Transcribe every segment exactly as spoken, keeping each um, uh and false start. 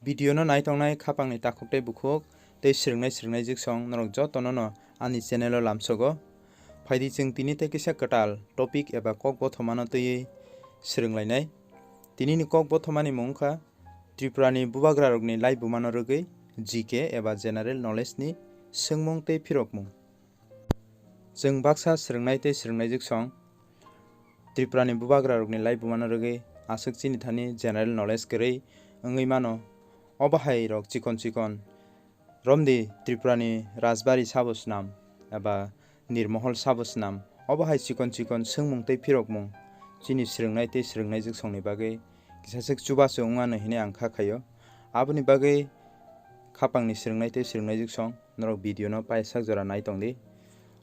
Video no naitongnai khapangni takhuk tei bukhuk tei swrwngnai swrwngnai jiksong norok jotono no ani channel o lamsogo. Phaidi chwng tini tei kisa kwtal topic eba kok bothomano twiwi swrwnglainai. Tinini kok bothomani mung wngkha Tripurani bubagrarokni laibumano rwgwi G K eba general knowledge ni swngmung tei phirokmung. Chwng baksa swrwngnai tei swrwngnai jiksong Tripurani bubagrarokni laibumano rwgwi aswk chini thani general knowledge kwrwi wngwi mano. Obo hai rok chikon chikon romdi Tripurani rajbari sabo swnam eba nirmohol sabo swnam. Obo hai chikon chikon swngmung tei phirokmung chini swrwngnai tei swrwngnai jiksongni bagwi kisaswk chubachu wngmano hinwi ang kha khaio. Aboni bagwi khapangni swrwngnai tei swrwngnai jiksong norok video no paisak jora nai tongdi.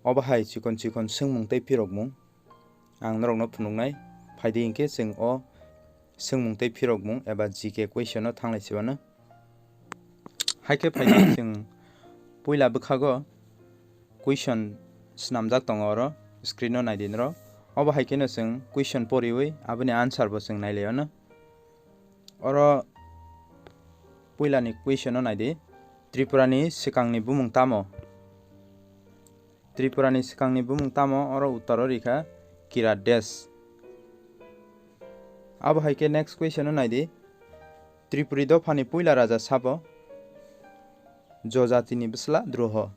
Obo hai chikon chikon swngmung tei phirokmung ang norokno phunuknai. Phaidi hinkhe chwng o swngmung tei phirokmung eba G K question no thanglai sibano. Haikhe phaidi chwng puila bwkhago question swnamjak tongo oro screen o naidi norok. Obo haikheno chwng question poriwi aboni answer bo chwng nailaio no. Oro puilani question o naidi, Tripurani swkangni bumung tamo? Tripurani swkangni bumung tamo? Oro uttoro rikha Kirat Desh. Abo hai khe next question o naidi, Tripuri dophani puila raja sabo? Jojatini bwsla Druho.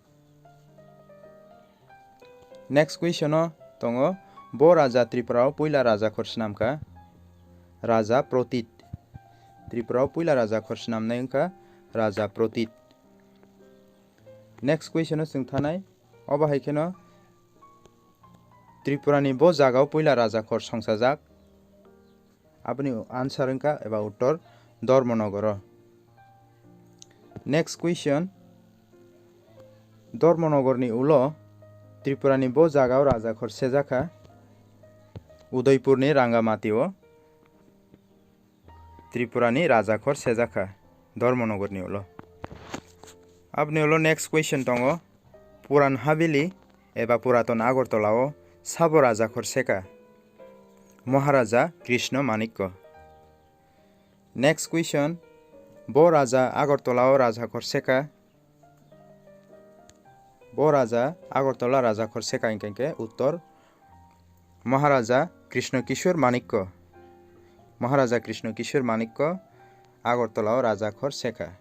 Next question o tongo, bo raja Tripura o puila raja khor swnam kha? Raja Protit. Tripura o puila raja khor swnamnai wngkha Raja Protit. Next question o chwng thanai, obo hai kheno Tripura ni bo jaga o puila raja khor songsajak? Aboni answer wngkha eba uttor Dharmanagar o. Next question, Dharmanagar ni ulo Tripura ni bo jaga o raja khor sejakha? Udaipur ni Rangamati o Tripura ni raja khor sejakha Dharmanagar ni ulo. Aboni ulo next question tongo, Puran Haveli eba Puraton Agartala o sabo raja khor seka? Maharaja Krishna Manikya. Next question, bo raja Agartala o raja khor seka? Bo raja Agartala raja khor seka hingkha hingkhe uttor Maharaja Krishna Kishore Manikya. Maharaja Krishna Kishore Manikya Agartala o raja khor seka.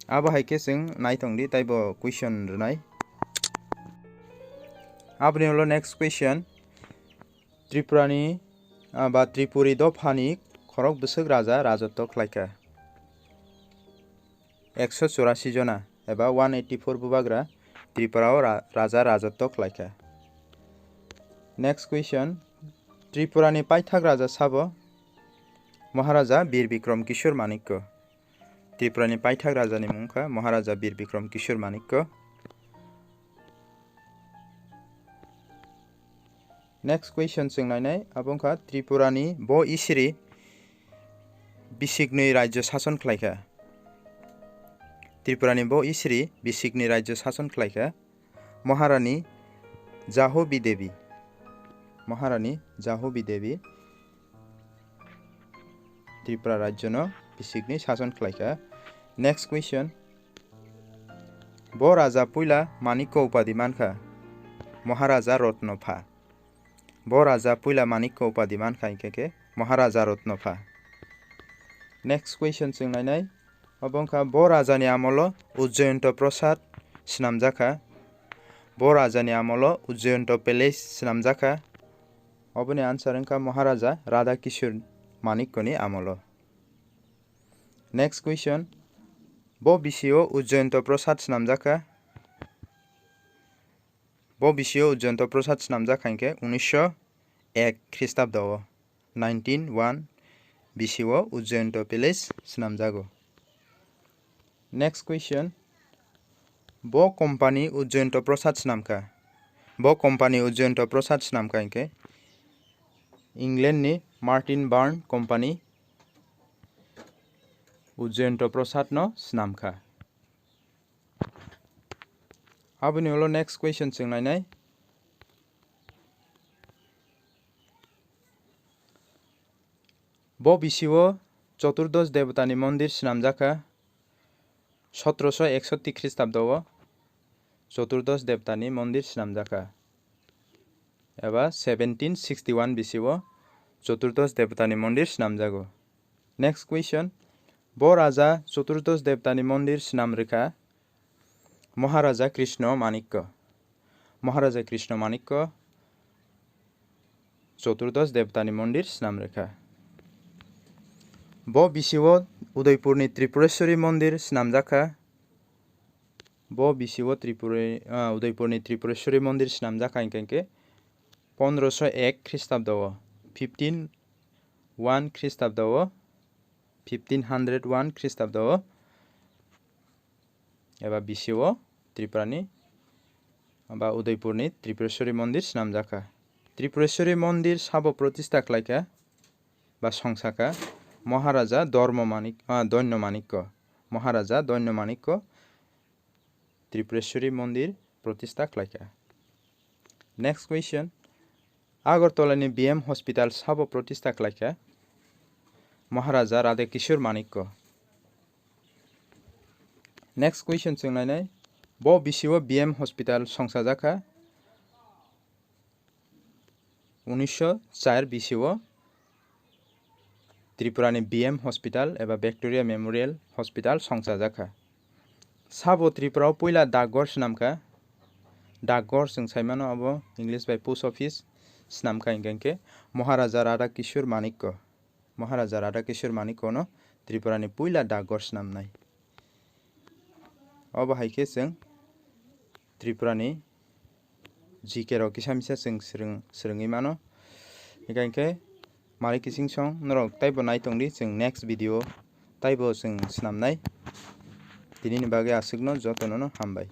Abo hai khe chwng naitong di taibo question rwnai. Aboni ulo next question, Tripura ni, ah, ba Tripuri dophani khorok bwswk raja rajotw khlaikha? Ekso churasi jona eba one eighty four bubagra Tripura o ra-, raja rajotw khlaikha. Next question, Tripura ni paithak raja sabo? Maharaja Bir Bikram Kishore Manikya. Tripura ni paithak raja ni mung kha Maharaja Bir Bikram Kishore Manikya. Next question chwng nainai, abo wngkha Tripura ni bo isiri bisiknwi rajyo sason khlaikha? Tripura ni bo isiri bisiknwi rajyo sason khlaikha Maharani Jahobi Devi. Maharani Jahobi Devi Tripura rajyono bisiknwi sason khlaikha. Next question, bo raja puila Manikya upadi mankha? Maharaja Ratnapha. Bo raja puila Manikya upadi mankha hingkha khe Maharaja Ratnapha. Next question chwng nainai, obo wngkha bo rajani amolo Ujjayanta Prasad swnamjakha? Bo rajani amolo Ujjayanta Palace swnamjakha? Oboni answer wngkha Maharaja Radha Kishore Manikyani amolo. Next question, bo bisio Ujjayanta Prasad swnamjakha? Bo bisio Ujjayanta Prasad swnamjakha hingkhe unisho ek Khristabdo o, nineteen one bisio Ujjayanta Palace swnamjago. Next question, bo company Ujjayanta Prasad swnamkha? Bo company Ujjayanta Prasad swnamkha hingkhe England ni Martin Byrne company Ujjayanta Prasad no swnamkha. Aboni ulo next question chwng nainai. Bo bisio Choturdosh Debotani mondir swnamjakha sotrosho eksotti Khristabdo o. Choturdosh Debotani mondir swnamjakha. Eba seventeen sixty one bisio Choturdosh Debotani mondir swnamjago. Next question. Bo raja Choturdosh Debotani mondir swnam rwkha Maharaja Krishna Manikya. Maharaja Krishna Manikya Choturdosh Debotani mondir swnam rwkha. Bo bisio Udaipurni Tripureshwari mondir swnamjakha. Bo bisio Tripura, ah, Udaipurni Tripureshwari mondir swnamjakha hinkhe hinkhe pondrosho ek Khristabdo o, fifteen one Khristabdo o, fifteen hundred one Khristabdo o, eba bisio Tripurani ba Udaipurni Tripureshwari mondir swnamjakha. Tripureshwari mondir sabo protista khlaikha ba songsakha Maharaja Dharma Manik, ah, Danya Manikya. Maharaja Danya Manikya Tripureshwari mondir protista khlaikha. Next question. Agartala ni B M hospital sabo protista khlaikha Maharaja Radha Kishore Manikya. Next question chwng nainai. Bo bisio B M hospital songsajakha unisho char bisio Tripurani B M hospital eba Victoria Memorial Hospital songsajakha. Sabo Tripura o puila dakghor swnamkha. Dakghor chwng saimano abo English bai post office swnamkha hinkhe hinkhe Maharaja Radha Kishore Manikya. Maharaja Radha Kishore Manikya no Tripurani puila dakghor swnamnai. Obo hai khe chwng Tripurani G K rok kisa misa chwng swrwng-, swrwngwi mano. Hinkhe hinkhe malik kising song norok taibo nai tongdi, chwng next video taibo chwng swnamnai. Tinini bagwi aswkno jotono no hambai.